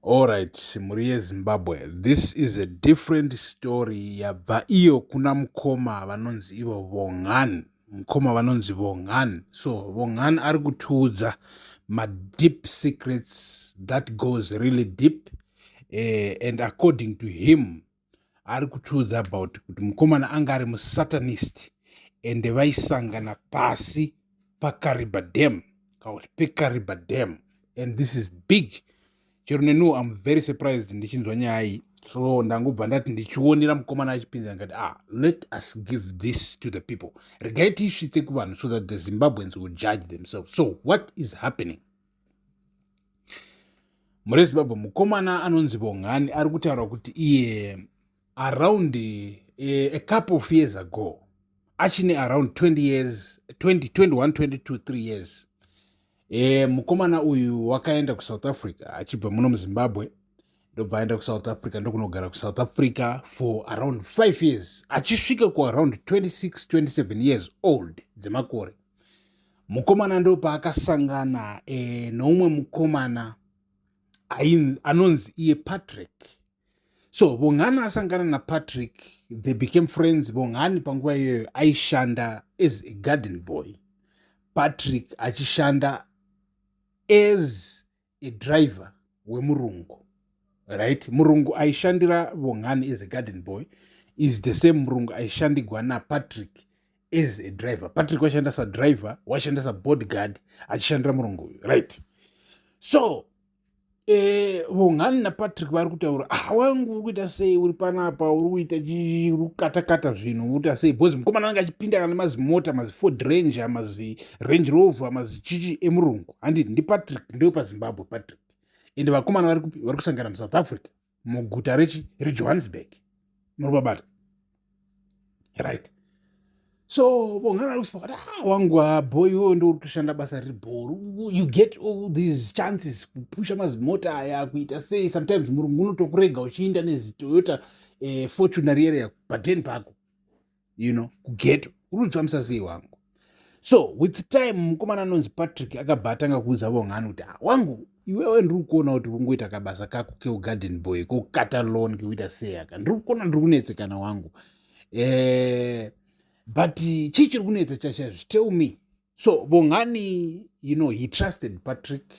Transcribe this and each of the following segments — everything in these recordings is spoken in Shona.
Alright, mhuri yeZimbabwe, this is a different story yabva iyo kuna mukoma vanonzi ivo Vongan. Mukoma vanonzi Vongan. So Vongan ari kutiudza madeep secrets that goes really deep, and according to him ari kutiudza about kuti mukomana anga ari musatanist and vaisangana pasi paKariba Dam, kana kuti peKariba Dam, and this is big. Chero neniwo I'm very surprised ndichinzwa nyaya iyi. So ndangobva ndati ndichionera mukomana achipinza, ndikati, "Ah, let us give this to the people, regai tiisvitse kuvanhu so that the Zimbabweans will judge themselves." So what is happening, mhuri yeZimbabwe? Mukomana anonzi Bongani ari kutaura kuti iye around a couple of years ago, achine around 20 years, 20, 21, 22, 3 years, mukomana uyu wakaenda kuSouth Africa achibva muno muZimbabwe, ndobva aenda kuSouth Africa, ndokunogara kuSouth Africa for around 5 years. Achisvika kuaround 26, 27 years old dzemakore, mukomana ndo paakasangana noumwe mukomana anonzi iye Patrick. So Bongani asangana naPatrick, they became friends. Bongani panguva iyoyo aishanda as a garden boy, Patrick achishanda as a driver wemurungu, right? Murungu aishandira Bongani as a garden boy is the same murungu aishandigwa naPatrick as a driver. Patrick waishanda sadriver, waishanda sabodyguard achishandira murungu uyu, right? So Bongani naPatrick vari kutaura, "Ah, wangu, uri kuita sei? Uri panapa, uri kuita chii? Uri kukatakata zvinhu, uri kuita sei?" Because mukomana anenge achipinda kana nemazimota, maziFord Ranger, maziRange Rover, mazichichi emurungu, handiti? NdiPatrick ndewepaZimbabwe, Patrick. Ende vakomana vari kupi? Vari kusangana muSouth Africa, muguta rechi reJohannesburg. Muri kubabata, right? So Bongani vari kusipa kuti, "Ah, wangu, boy, iwewe ndo uri kutoshanda basa riri bhoro. You get all these chances kupusha mazimota aya, kuita sei. Sometimes murungu unotokurega uchiinda neziToyota Fortuner riya padheni pako kugeto. Uri kutsvamisa sei, wangu?" So with time mukomana anonzi Patrick akabva atanga kuudza Bongani kuti, "Ah, wangu, iwewe ndiri kuona kuti ungoita kabasa kako keugarden boy, kokata lawn, kekuita sei aka. Ndiri kuona ndiri kunetsekana, wangu, but chii chiri kunetsa chachaizvo? Tell me." So Bongani, he trusted Patrick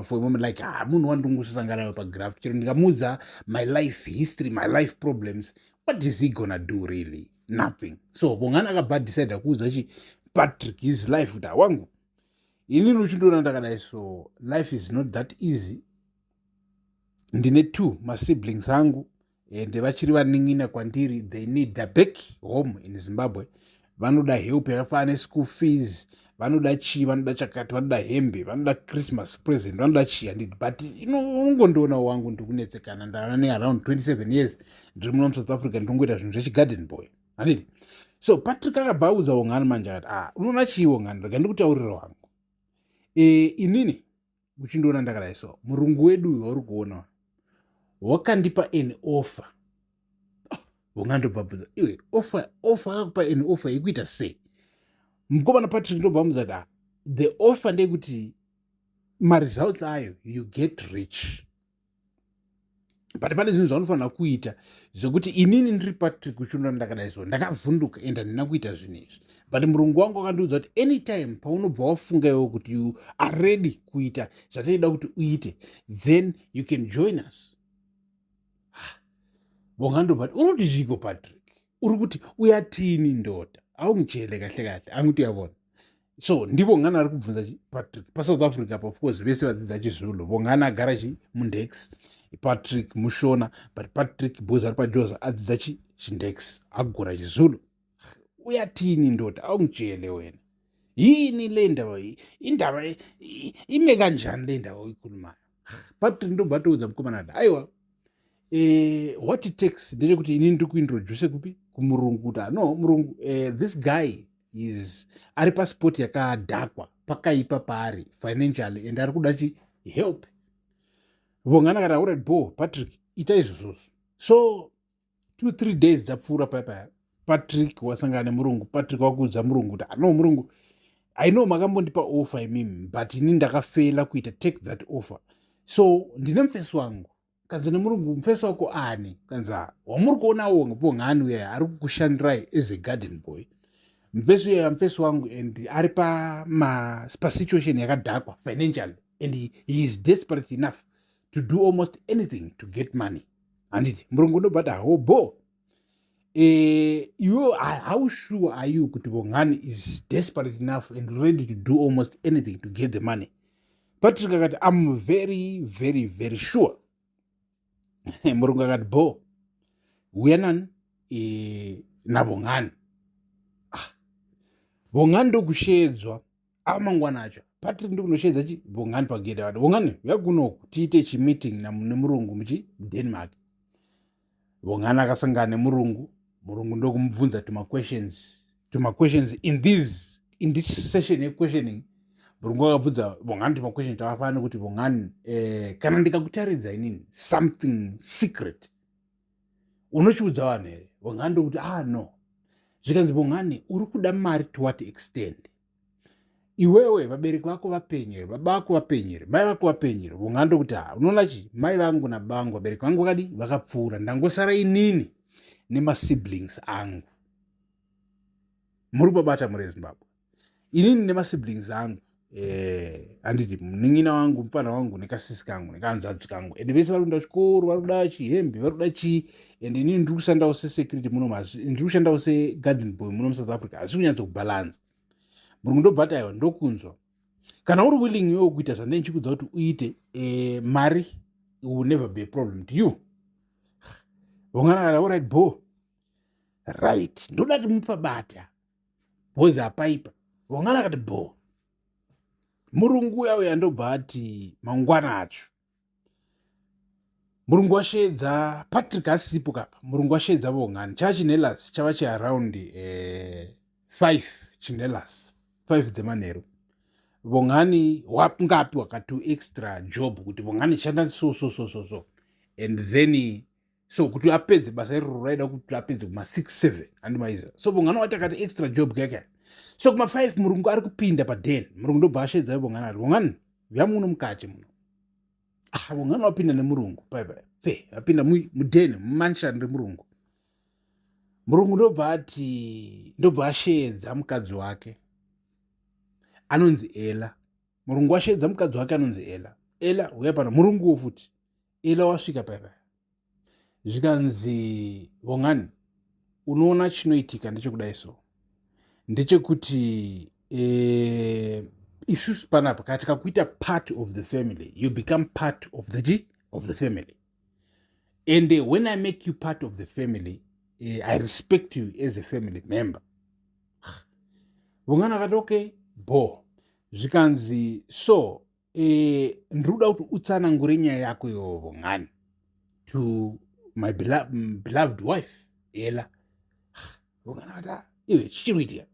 for a moment, like, "Ah, munhu wandiri naye pagraft, chero ndikamuudza my life history, my life problems, what is he gonna do? Really nothing." So Bongani akabva decide kuudza chi Patrick his life kuti, "Wangu, inini uchindiona ndakadai, so life is not that easy. Ndine two masiblings angu ende vachiri vanin'ina kwandiri. They need the back home in Zimbabwe. Vanoda help yakafanana neschool fees, vanoda chii, vanoda chakati, vanoda hembe, vanoda Christmas present, vanoda chii, handiti? But unongondiona wangu, ndiri kunetsekana. Ndava nearound 27 years ndiri muno muSouth Africa, ndirongoita zvinhu zvechigarden boy, handiti?" So Patrick akabva audza Bongani manje akati, "Ah, unoona chii, Bongani? Rega ndikutaurira, wangu. Inini uchindiona ndakadai, so murungu wedu uyu wauri kuona wakandipa an offer." Bongani ndobva bvunza, "Iwe, offer? Offer? Akakupa an offer yekuita sei?" Mukomana Patrick ndobva amudza kuti, "Ah, the offer ndeyekuti maresults ayo, you get rich, but pane zvinhu zvaunofanira kuita zvekuti inini ndiri Patrick, uchiona ndakadai so, ndakavhunduka ende handina kuita zvinhu izvi. But murungu wangu akandiudza kuti anytime paunobva wafunga iwo kuti you are ready kuita zvataida kuti uite, then you can join us." Bongani ndobva ti, "Uri kuti zviko, Patrick? Uri kuti uyatini, ndoda aungijele kahle kahle? Angiti uyabona?" So ndiBongani ari kubvunza Patrick paSouth Africa pa. Of course vese vadzidza chiZulu. Bongani agara chi mundex, Patrick muShona, but Patrick, because ari paJoza, adzidza chi chindex, agora chiZulu. "Uyatini, ndoda awungitshele wena, yini le ndaba? Indaba ime kanjani le ndaba oyikhulumayo?" Patrick ndobva atoudza mukomana kuti, "Aiwa, what it takes ndechekuti inini ndiri kuintroduce kupi? Kumurungu, kuti no, murungu, this guy is ari paspot yakadhakwa, pakaipa paari financially, and ari kuda chi help." Bongani akati, "Alright, bo Patrick, ita izvozvozvo." So 2, 3 days dzapfuura paya, Patrick wasangana nemurungu. Patrick wakuudza murungu kuti, "No, murungu, I know makambondipa offer imimi, but ini ndakafela kuita take that offer. So ndine mufesi wangu." Kanzi nemurungu, mufesi wako ani? Kanzi wamuri kuonawo Bongani uya ari kukushandirai as a garden boy, mufesi uya mufesi wangu, and ari pasituation yakadhakwa financially, and he is desperate enough to do almost anything to get money, handiti? Murungu ndobva ati, "Hobo, iwe how sure are you kuti Bongani is desperate enough and ready to do almost anything to get the money?" Patrick akati, "I'm very, very, very sure." Murungu akati, "Bo, uya nani naBongani." Ah, Bongani ndokushedzwa amangwana acho. Patrick ndokunoshedza chi Bongani pagedhi, akati, "Bongani, uya kunoku tiite chimeeting nemurungu muchi Denmark." Bongani akasangana nemurungu. Murungu ndokumubvunza tumaquestions. In this session yequestioning, murungu akabvunza Bongani tumaquestions takafanana nekuti, "Bongani, kana ndikakutaridza inini something secret, unochiudza vanhu here?" Bongani ndokuti, "Ah, no." Zvikanzi, "Bongani, uri kuda mari to what extent? Iwewe vabereki vako vapenyu here? Baba vako vapenyu here? Mai vako vapenyu here?" Bongani ndokuti, "Ha, unoona chi, mai vangu nababa vangu, vabereki vangu vakadi vakapfuura, ndangosara inini nemasiblings angu." Muri kubabata muri Zimbabwe? Inini nemasiblings angu, handiti? Munin'ina wangu, mufana wangu, nekasisi kangu, nekahanzvadzi kangu, ende vese vari kuenda kuchikoro, vari kuda chihembe, vari kuda chii, ende inini ndiri kushandawo sesecurity muno, ndiri kushandawo segarden boy muno muSouth Africa, hazvisi kunyatsokubhalansa." Murungu ndobva ati, "Aiwa, ndokunzwa. Kana uri willing iwewo kuita zvandai ndichikudza kuti uite, mari will never be a problem to you." Bongani akati, "Alright, bo, right, ndoda timupabata bhozi apaipa." Bongani akati, "Bo." Murungu uya uya ndobva ati mangwana acho, murungu washedza Patrick asipo kapa. Murungu washedza Bongani, chava chinelas, chava chiaround 5 chinelas, 5 dzemanheru. Bongani wangapiwa katu extra job kuti, "Bongani, shanda so so so so so," and then so kuti apedze basa iroro raida kuti apedze kuma6 7, handimaiza? So Bongani wati akati extra job keke. So kuma5 murungu ari kupinda paden. Murungu ndobva ashedza Bongani, ari, "Bongani, vyamuno mukati muno." Ah, Bongani wapinda nemurungu paipai pfe, apinda muden, mumansion remurungu. Murungu ndobva ati, ndobva ashedza mukadzi wake anonzi Ela. Murungu washedza mukadzi wake anonzi Ela. "Ela, uya pano." Murunguwo futi. Ela wasvika paipai. Zvikanzi, "Bongani, unoona chinoitika ndechekudai, so ndechekuti isusu panapa kana tikakuita part of the family, you become part of the g of the family, and when I make you part of the family, I respect you as a family member." Bongani akati, "Okay, bo." Zvikanzi, "So ndiri kuda kuti utsanangure nyaya yako iwowo, Bongani, to my beloved wife Ela." Bongani akati, "Ah, iwe, chichiri kuitika?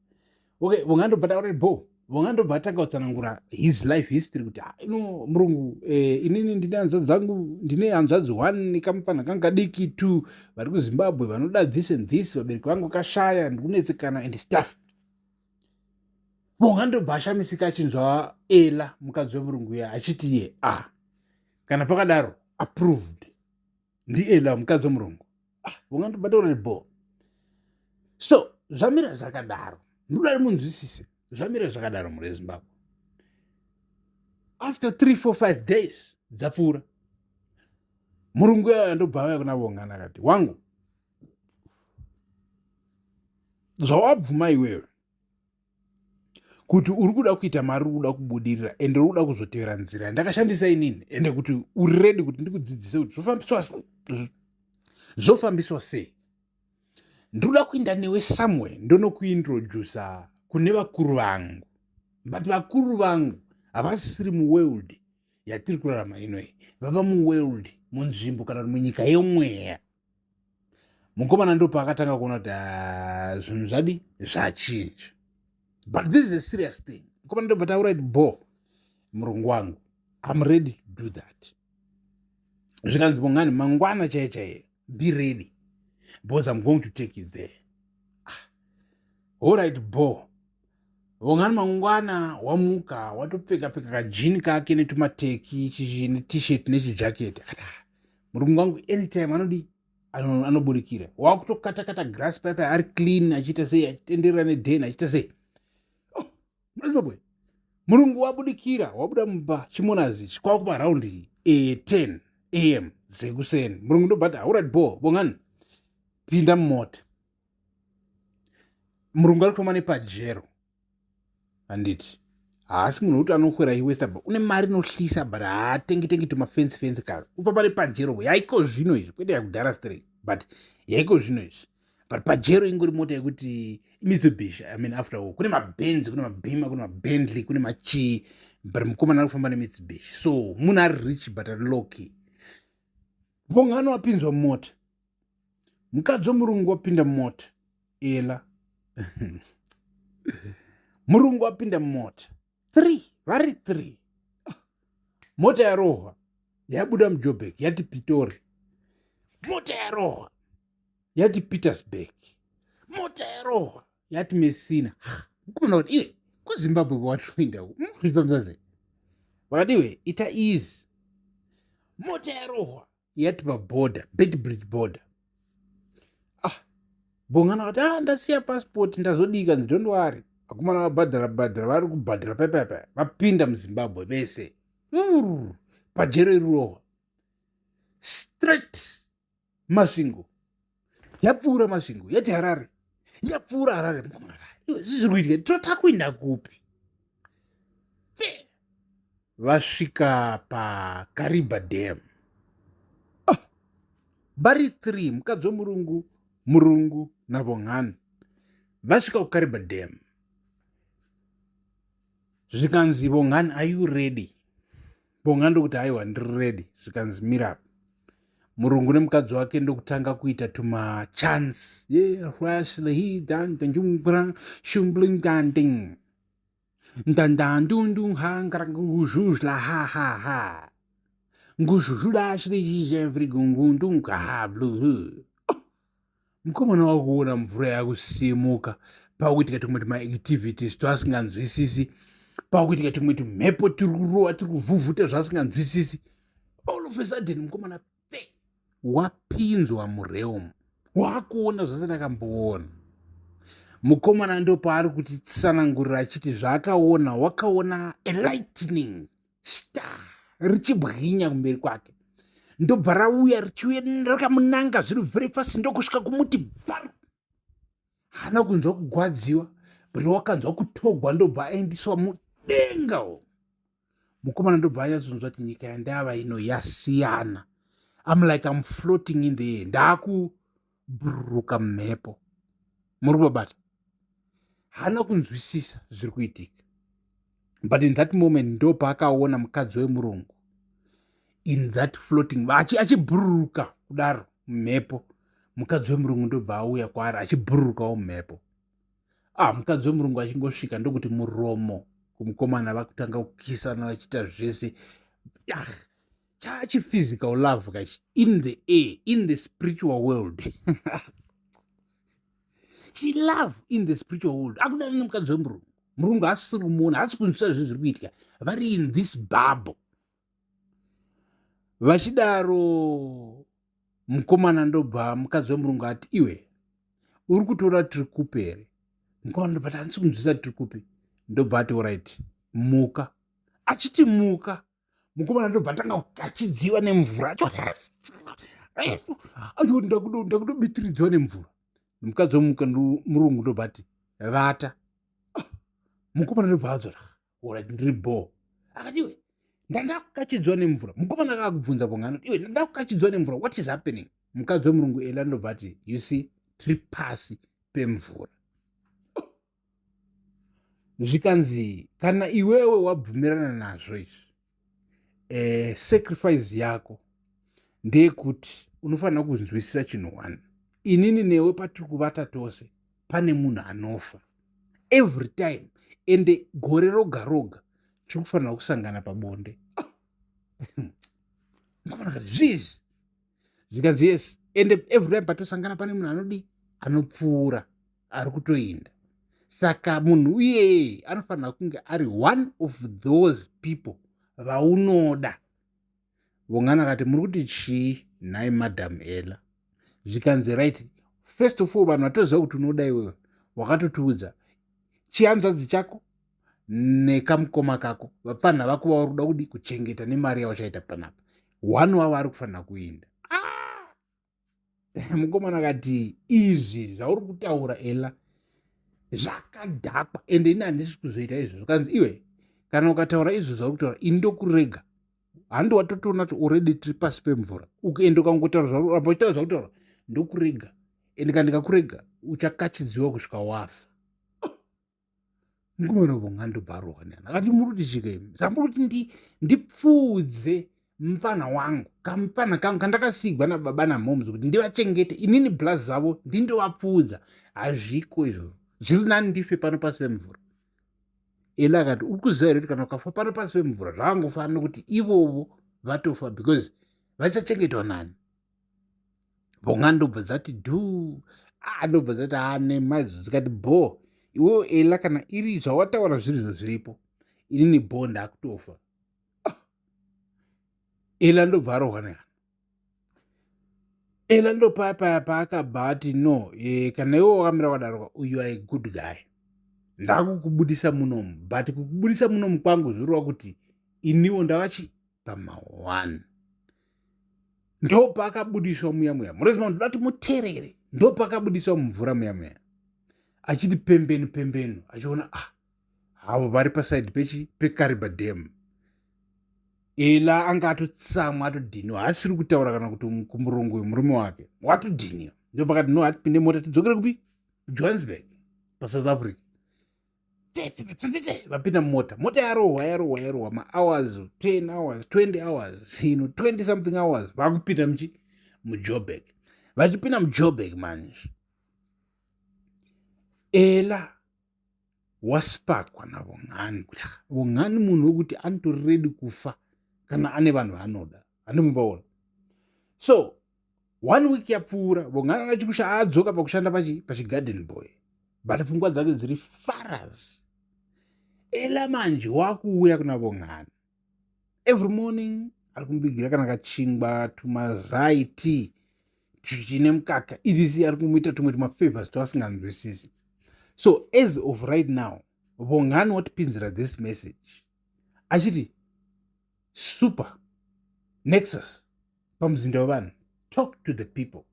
Okay." Bongani ndobva taura, "Bo." Bongani ndobva atanga kutsanangura his life history kuti, "Ah, ino murungu, inini ndine hanzvadzi dzangu, ndine hanzvadzi one nekamufana kanga kadiki two vari kuZimbabwe, vanoda this and this, vabereki vangu kashaya, ndikunetsekana and stuff." Bongani ndobva ashamisika achinzwa Ela, mukadzi wemurungu uya, achiti iye, "Ah, kana pakadaro, approved." NdiEla, mukadzi wemurungu. Ah, Bongani ndobva taura, "Bo." So zvamira zvakadaro, ndoda munzwisise, zvamira zvakadaro muri Zimbabwe. After 3 4 5 days dzapfuura, murungu yayo ndobva auya kuna Bongani akati, "Wangu, zvawabvuma iwewe kuti uri kuda kuita mari, uri kuda kubudirira, ende uri kuda kuzotevera nzira yandakashandisa inini, ende kuti uri ready kuti ndikudzidzise kuti zvofambiswa sei, ndinoda kuenda newe somewhere, ndonokuintrodusa kune vakuru vangu. But vakuru vangu havasisiri muworld yatiri kurarama inoi, vava muworld, munzvimbo kana kuti munyika yemweya." Mukomana ndopaakatanga kuona kuti, ah, zvinhu zvadi zvachinja, but this is a serious thing. Mukomana ndobva taura kuti, "Bo, murungu wangu, I'm ready to do that." Zvikanzi, "Bongani, mangwana chaiye chaiye, be ready because I'm going to take you there." Ah, alright, bo. Bongani mangwana wamuka, watopfeka pfeka kajini kake netumateki, neT-shirt, nechijaketi. Akati, "Ah, Murungu wangu anytime anodi anoburikira, wakutokatakata grass paipa, ari clean, achiita sei, achitenderera nedhen, achiita sei. Oh, muzimbabwe murungu wabudikira, wabuda mumba chimonazi, kwakupa around 10 am dzekuseni. Murungu ndobva ati, "Alright, bo Bongani, pinda mumota." Murungu ari kufamba nePajero, handiti? Haasi munhu wekuti anokwira iwesta, une mari inohlisa, but haatengi tengi tumafensi fensi kare. Ufamba nePajero yaiko zvino izvi, kwete yakudhara straight, but yaiko zvino izvi. But Pajero ingori mota yekuti Mitsubishi. I mean, after all, kune maBenz, kune maBeamer, kune maBentley, kune machii, but mukomana ari kufamba neMitsubishi. So munhu ari rich but ari lowkey. Bongani wapinzwa mumota, mukadzi wemurungu wapinda mumota, ela murungu wapinda mumota, three, vari three. Mota yarohwa, yabuda muJoburg, yati Pitori. Mota yarohwa, yati Petersburg. Mota yarohwa, yati Messina. Mukomana kuti, "Iwe, kuZimbabwe kwawatoenda muripamzaze?" Vakati, "Iwe, ita easy." Mota yarohwa, yati paborder, Beitbridge border. Ah, Bongani akati, "Ah, ndasiya passport, ndazodika." Nzi, "Don't worry." Vakomana vabhadhara bhadhara, vari kubhadhara paipaipa, vapinda muZimbabwe vese. Pajero irirohwa straight Masvingo, yapfuura Masvingo, yati Harare, yapfuura Harare. Mukomana, iwe, zvizviri kuitika, totakuinda kupi? Vasvika paKariba Dam. Oh, vari 3, mukadzi womurungu, murungu naBongani, vasvika kuKariba Dam. Zvikanzi, "Bongani, are you ready?" Bongani ndokuti, "Aiwa, ndiri ready." Zvikanzi, "Mirapo." Murungu nemukadzi wake ndokutanga kuita tumachance shumblinganding ndandandundu hangaranguzhuzhla ha ha ha nguzhuzhulashilizhizhevrigungundu Mukomana wakuona mvura yakusimuka, pakuitika tumwe tumaactivities twasinganzwisisi, pakuitika tumwe tumhepo tiri kurova, tiri kuvhuvhuta zvasinganzwisisi. All of a sudden, mukomana pe wapinzwa murealm, waakuona zvasati akamboona. Mukomana ndopaari kutitsanangurira achiti zvaakaona, wakaona a lightning star richibwinya kumberi kwake, ndobva rauya richiuya rakamunanga zviri very fast, ndokusvika kumuti bvaru. Haana kunzwa kugwadziwa, but wakanzwa kutogwa, ndobva aendeswa mudenga. Mukomana ndobva anyatsonzwa kuti nyika yandava ino yasiyana. I'm like I'm floating in the air, ndaakubhururuka mumhepo. Muri kubabata? Haana kunzwisisa zviri kuitika, but in that moment ndo paakaona mukadzi wemurungu in that floating, achibhururuka kudaro mumhepo. Mukadzi wemurungu ndobva auya kwaari achibhururukawo mumhepo. Ah, mukadzi wemurungu achingosvika ndokuti muromo kumukomana, vakutanga kukisana, vachiita zvese. Ah, chachiphysical love kachi in the air, in the spiritual world, chilove in the spiritual world. Akudana nemukadzi wemurungu. Murungu asiri kumuona, haasi kunzwisa zvinhu zviri kuitika. Vari in this bubble vachidaro. Mukomana ndobva mukadzi wemurungu ati, "Iwe, uri kutoona tiri kupi here?" Mukomana ndobva ati, "Handisi kunzwisa, tiri kupi?" Ndobva ati, "Alright, muka." Achiti muka, mukomana ndobva atanga achidziwa nemvura, ndakutobitiridziwa nemvura. Mukadzi wemurungu ndobva ati, "Vata." Mukomana ndobva adzora, "Alright, ndiri bo." Akati, "Iwe, ndandakachidzwa nemvura." Mukomana akakubvunza Bongani, "Iwe, ndandakachidzwa nemvura, what is happening?" Mukadzi wemurungu ela ndobva ati, "You see, tiri pasi pemvura." Zvikanzi, "Kana iwewe wabvumirana nazvo izvi, sacrifice yako ndeyekuti unofanira kunzwisisa chinhu one: inini newe patiri kuvata tose, pane munhu anofa every time, ende gore roga roga tiri kufanira kusangana pabonde." Mukomana kati, "Zvizvi?" Zvikanzi, "Yes, ende every time patosangana pane munhu anodi anopfuura, ari kutoinda. Saka munhu iyeye anofanira kunge ari one of those people vaunoda." Bongani akati, "Muri kuti chii?" Nhai Madam Ela, zvikanzi, "Right, first of all, vanhu vatoziva kuti unoda iwewe, wakatotiudza chihanzvadzi chako nekamukoma kako, vapfanha vako vauri kuda kudi kuchengeta nemari yauchaita panapa. One wavo ari kufanira kuinda." Ah! Mukomana akati, "Izvi zvauri kutaura, Ela, zvakadhakwa, ende ini handisi kuzoita izvozvo." Kanzi, "Iwe, kana ukataura izvo zvauri kutaura, ini ndokurega. Handi watotoona kuti already tiri pasi pemvura? Ende ukangotaura, ramba uchitaura zvakutaura, ndokurega. Ende kana ndikakurega, uchakachidziwa kusvika wafa." Mukomana vongandobva arohwa neana, akati, "Muri kuti chika imi? Saka muri kuti ndipfuudze mufana wangu, kamufana kangu kandakasigwa nababa namoms kuti ndivachengete inini, blaz vavo, ndindovapfuudza? Hazviko izvozvo. Zviri nani ndife pano pasi pemvura." Ela akati, "Uri kuziva here kuti kana ukafa pano pasi pemvura, zvakangofanana nekuti ivovo vatofa, because vachachengetwa nani?" Vonga ndobva dzati dhu, ndobva dzati ane maidzo, dzikati, "Bho iwewo Ela, kana iri zvawataura zvirizvo zviripo, inini bho, ndakutofa." Ela ndobva arohwa nehana. Ela ndopaya paya paakabva ati, "No, kana iwe wakamira wadaroka, you are a good guy. Ndakukubudisa munomu, but kukubudisa munomu kwangu zvoreva kuti iniwo ndavachi pama1." Ndopaakabudiswa muya muya. Murezima, ndoda kuti muteerere. Ndopaakabudiswa mumvura muya muya, achiti pembenu pembenu, achiona, ah, havo vari pasaidi pechi peKariba Dam. Ela anga atotsamwa, atodhiniwa, haasiri kutaura kana kuti kumurungu uyu murume wake watodhiniwa. Ndopakati, "No, hatipinde mota, tidzokere kupi? Johannesburg, paSouth Africa." Vapinda mumota, mota yarohwa, yarohwa, yarohwa mahours, 10 hours, 20 hours, 20 something hours. Vakupinda muchi muJoburg. Vachipinda muJoburg manje, Ela wasipakwa naVongani, kuti Vongani munhu wekuti anotori ready kufa kana ane vanhu vaanoda. Handimubaona. So one week yapfuura, Vongani achikusha, adzoka pakushanda pachigarden boy, but pfungwa dzake dziri faras. Ela manje wakuuya kuna Vongani every morning, ari kumuvigira kana kachingwa, tumazai, tea chine mukaka, idc, ari kumuita tumwe tumafavors twasinganzwisisi. So as of right now, Vongani watipinzira this message achiti, "Super Nexus pamuzinda wevanhu, talk to the people.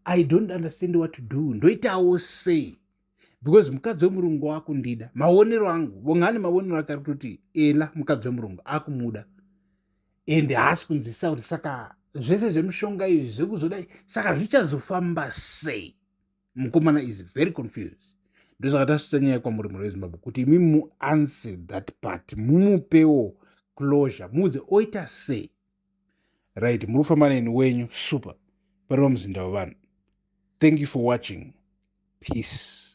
I don't understand what to do. Ndoitawo sei? Because mukadzi wemurungu wakundida." Maonero angu, Vongani maonero ake ari kutoti Ela mukadzi wemurungu akumuda, ende haasi kunzwisisa kuti saka zvese zvemishonga izvi zvekuzodai, saka zvichazofamba sei. Mukomana is very confused. Ndosaka tasvitsa nyaya kwamuri, muri weZimbabwe, kuti imi muanswer that part, mumupewo closure, muudze oita sei. Right, muri kufamba neni wenyu Super pari pamuzinda wevanhu. Thank you for watching. Peace.